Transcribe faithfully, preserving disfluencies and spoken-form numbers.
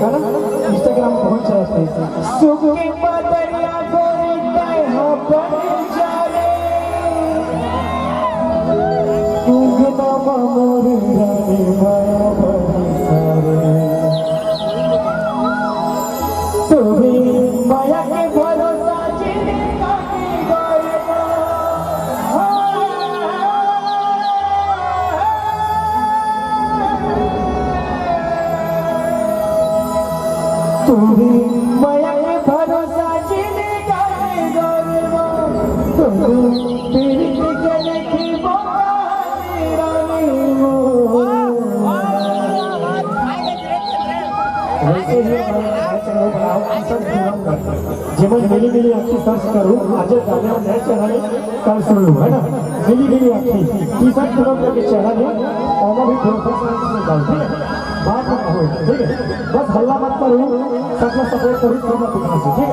है ना, Instagram पहुंच जाते हैं। सुख के बदरिया गोरी तय हो बन जाने। तू बिना मोर रानी माया बड़ी सारे। तू भी माया के भरोसा जीने का की गए। तू भी माया के भरोसा जीने का की गए। तू भी पीरित के देखी रानी मोर। वैसे ही हमारे भाई चैनल पर आओ, किशन पूनम कर। जेमन मिली मिली आँखी सर्च करू, आज गाने और नए चैनल कल सुन लू, है ना? मिली मिली आँखी, किशन पूनम करके चैनल है, ओमा भी प्रोफेशनल से डाल, ठीक है? बात ना हो, ठीक है? बस हल्ला मत करू, सबको सपोर्ट करू, सब मत दिखा, ठीक है?